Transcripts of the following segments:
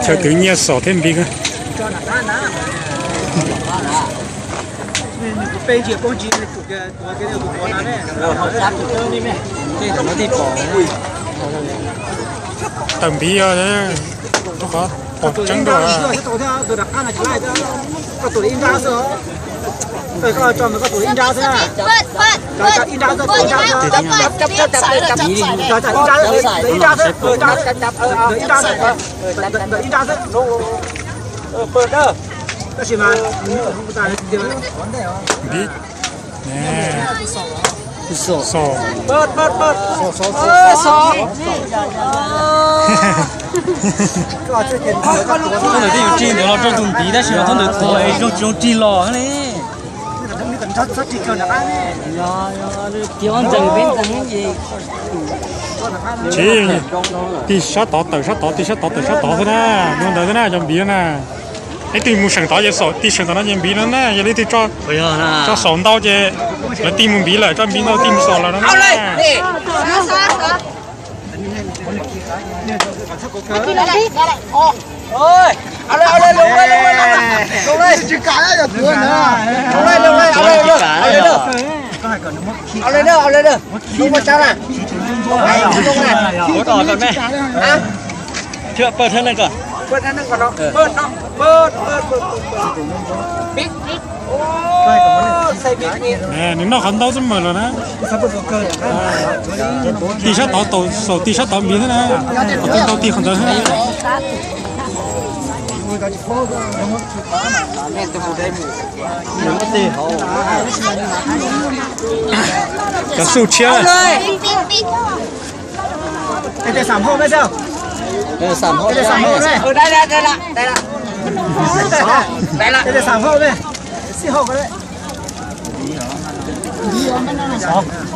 Chaw twv nyiaj xom thiab npiv. Tawm npiv os, qhov pom tseeb dua. Npiv. Xom. Thooj ntawd twb yuav rig ntawd los rau tus npiv tab sis mas thooj ntawd tuag es zoo tsis zoo rig los ne. Tsis, tij sab tod tawm sab tod, tij sab tod tawm sab tod xwb na, dua ntawd xwb na cov npiv na. Leej twg mus seem tod ces xom, tij seem tod no ces npiv no na, yog leej twg tso xom ntau ces lawv tij mus npiv lawm, tso npiv ntau tij mus xom lawm no na. Ua rau nej. Thiab pawg thab neeg ko. Nws noj qhov ntau xwb mas los na. Tij sab tod tau xaus, tij sab tod npiv xwb na. Qhov twg ntau tij qhov ntawd xwb na. Cov xub tshiab.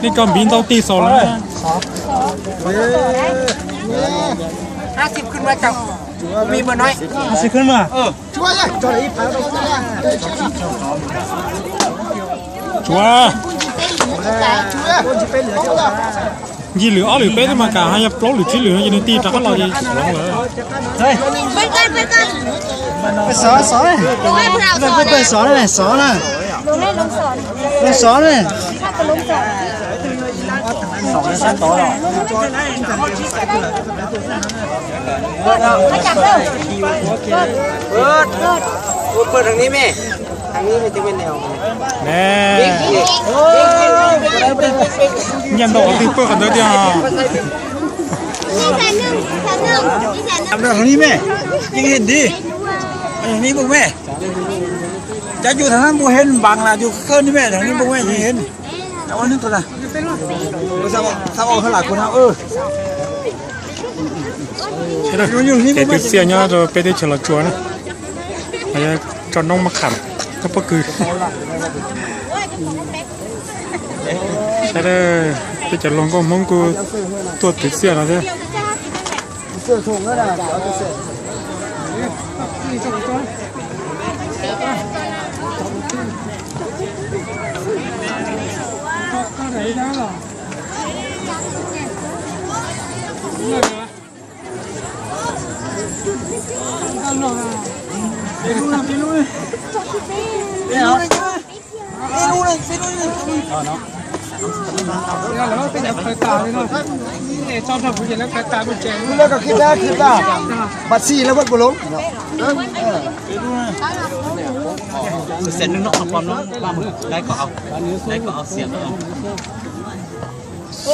Nej koj npiv ntau tij xaus lawm. Tsuav. Ncig lwm ob lwm peb twb mas kam, ho yog plaub lwm tsib lwm no ces nws tij rov qab los ces hloov lawm. Xov, xov, xov na, xov na, xov na. Nyiaj ntau qhov twg pawg qhov ntawd tiag. Li me, yeej li ntiv, li npoo me. Cov yus thaum npoo hev npaam las yus khawb li me, li npoo me yeej hev. Ces twb txiaj nyob rau peb teb chaws Los Tsuas na, tso noob mab qham, noob pob kws. Saib, peb cov hluas nkauj Hmoob kuj tuaj twv txiaj no thiab.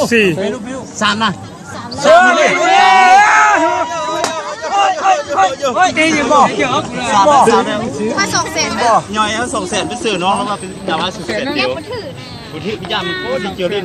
Xi. Nyob ib xoo xees peb xwm no los yam xoo xees peb yam li cov li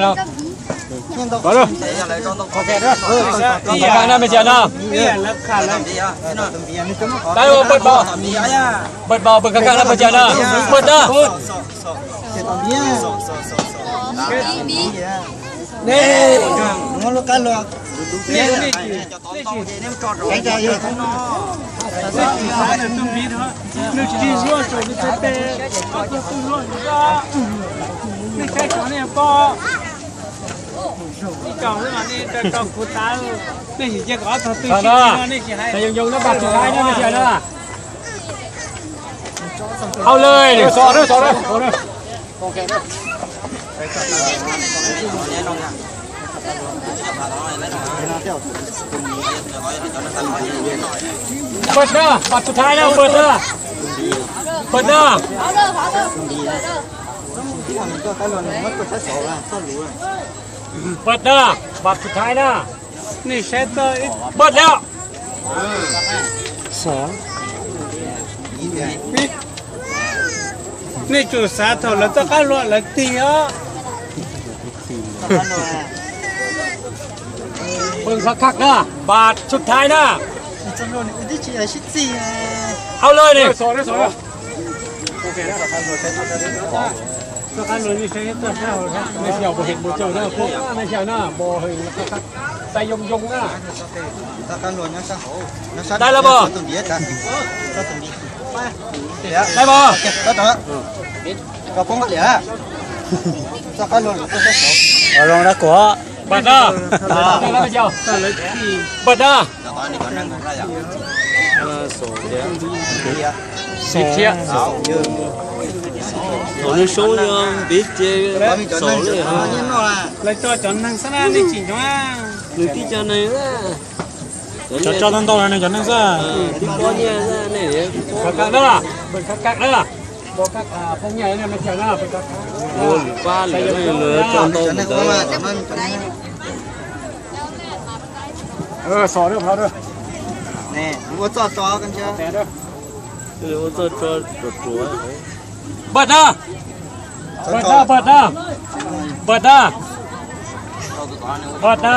no. Khov kho na, mej tsis yog na. Tab ua pawg npaum, pawg npaum pawg khov kho na, mej tsis yog na. Pawg na. Ib co xwb mas nej rau rau kuv tav, nej sim cia kom ob tog twg sib txig no nej tsis hais. Yoos yoos na, pab tug Thaib na, nej tsis hais na. Hauj lwm. Pawg na, pab tug Thaib na, pawg na. Pawg na. Pawg na, pab tug Thaib na. Nej saib txog, pawg na. Nej tsum xav thaum lawv txoj qab hlua lawv tig os. Pawg khov kho na, pab tug Thaib na. Hauj lwm ni. Dai los pog. Dai pog. Pab na. Pab na. Lawv tso cov neeg xwb na, nej tsis nco. Nws tib co neeg, cov tso ntau ntau no nws cov neeg xwb. Khov kho na, pawg khov kho na. Pab lwm lawv tso ntau ntau. Ua txoj tso, ua txoj tso ruam ruam. Pawg na. Pawg na, pawg na. Pawg na. Pawg na.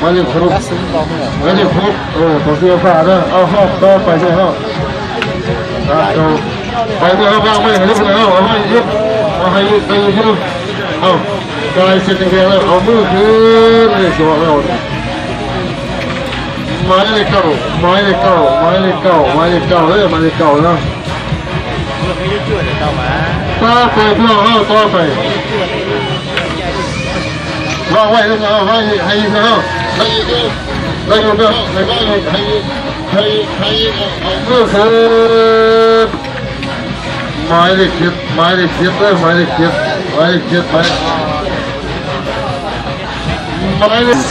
Maiv Lis Khub, Maiv Lis Khub, tus xib hwb Faj na, Faj tau pais na. Pais na, Faj, Faj, Faj, Faj, Maiv Lis Kaum, Maiv Lis Kaum, Maiv Lis Kaum, Maiv Lis Kaum, Maiv Lis Kaum, Maiv Lis Kaum na. Tab pais pluag, tab pais. Vaj Vaim, Vaj Vaim, hais no, hais no, hais no, hais no, hais no, Maiv Lis Khiav, Maiv Lis Khiav, Maiv Lis Khiav, Maiv Lis Khiav, Maiv Lis,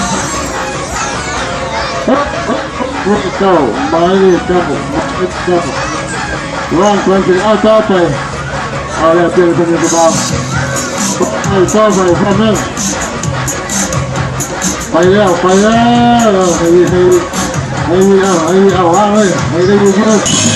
Maiv Lis Kaum, Maiv Lis Kaum, Maiv Lis Kaum. Vaj Vaim, Vaj Vaim, tab pais. Pais, tab pais, Faj Meej. Pais lawm, pais lawm, hais, hais, hais, hais, hais, hais, hais.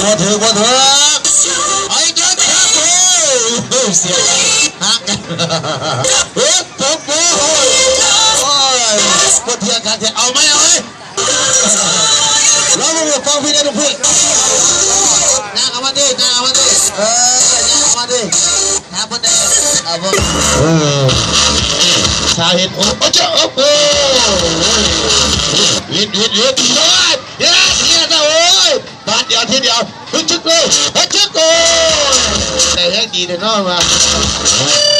Ua thwv, ua thwv. Oi, cov cov tus siav hab. Ua thwv, ua thwv. Ua thiab, thiab, thiab. Au, maiv, au, maiv. Los mus pov phi dej rau phi. Nyab, nyab, nyab, nyab. Xav hit, ua, ua, ua, ua. Hit, hit, hit. Ua, thiab, thiab, thiab, ua. Ba diav thiab diav. Hwj tshwb koj, hwj tshwb koj. Tes heev dim tes no mas.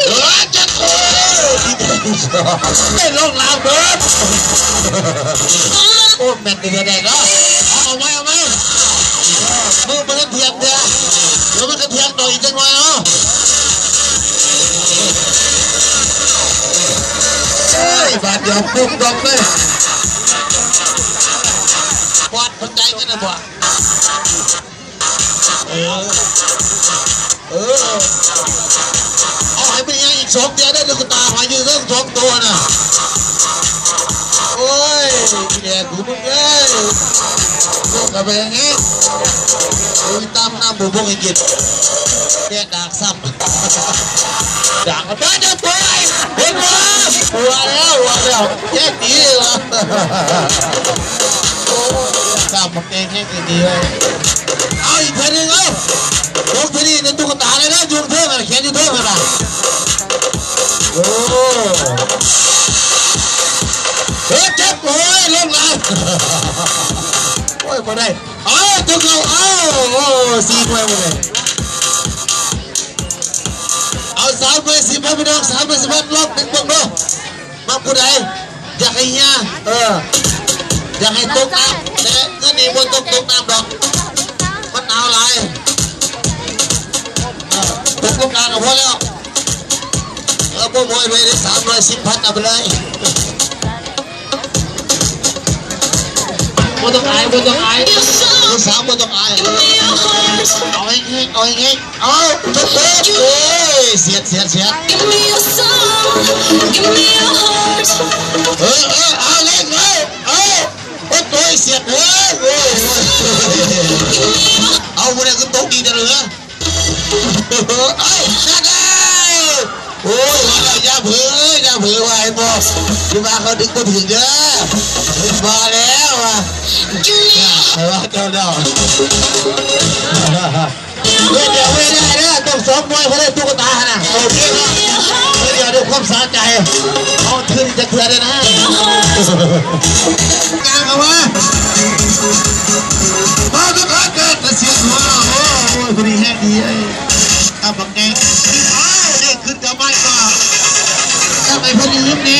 Hwj tshwb koj. Tes loo lav koj. Ua, meem tes diav tes no. Au, maiv, au, maiv. Mej, mej khav thiab tiag. Mej khav thiab rau ib teg no no. Ba diav pub nroo ne. Pom tau cai koj na pom. Au, hais peb nyaab ib tsoom tias dej rau kuv tas mas yus twb tsoom tua na. Ua, ib niag kuv mus, kuv kov peb ne, kuv tam nam npum npoo ib kis, niag dag xam, dag qhov peb cov tuaj, ua, ua, ua, ua, ua, ua, ua, xam mus ke neb kwv tij. Au, ib thaj li, au, ib thaj li nws tus ko tav li na, yus thwb na, khiav yus thwb na. Ua, teb ua loo lawm. Ua, pom dai. Au, tus ko, au, au, xib peb mus ne. Au, xav peb xib peb me no, xav peb xib peb loj teev npoo no. Mas kuv dai, yog qhia, yog qhia tub qab, koj nim muaj tub tub qab nrog, koj nau lais, tub tub qab nrog huab lawm. Muaj muaj xav xib peb na peb lawm. Muaj tau ai, muaj tau ai, muaj xav muaj tau ai. Au, au, au, au, siat, siat, siat. Au, au, au, au, au, siat, au, au, ua li kuv tau di tas lawm. Au, sab dawb. Ua, ua, yaj vwv, yaj vwv, ua, hais pom, yus mas qhov twg kuj twg thiab. Pom lawm, ua. Ua, coj no. Ua, yog ua dai na, tau xov muaj qhov dej tuaj kuv tav na. Ua, yog dej khuam xav cai. Au, thwj li cas kiag dej na. Nqa qhov mas. Pab koj qab koj tab sis ua, ua, ua, kuv li heej li. Tau pom nkees. Dej khwv cov maij ko. Tau peb pheej li ib ne.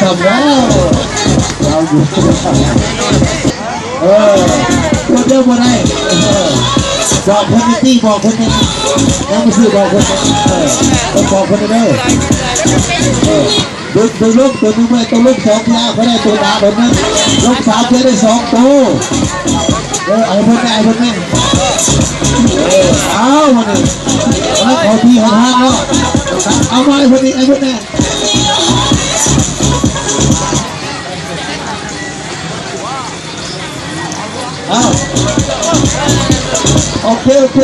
Tam no. Ua dlej ua dai. Pom qhov niag tij, pom qhov niag, pom qhov niag, pom qhov niag. Tus, tus lub, tus nws muaj tus lub xov thiab, qhov no tus dav lub neej, lub xov thiab nej xov tus. Ai poj ne, ai poj ne. Au, qhov tij hauv hab no. Au, ai poj ne, ai poj ne. Ok, ok.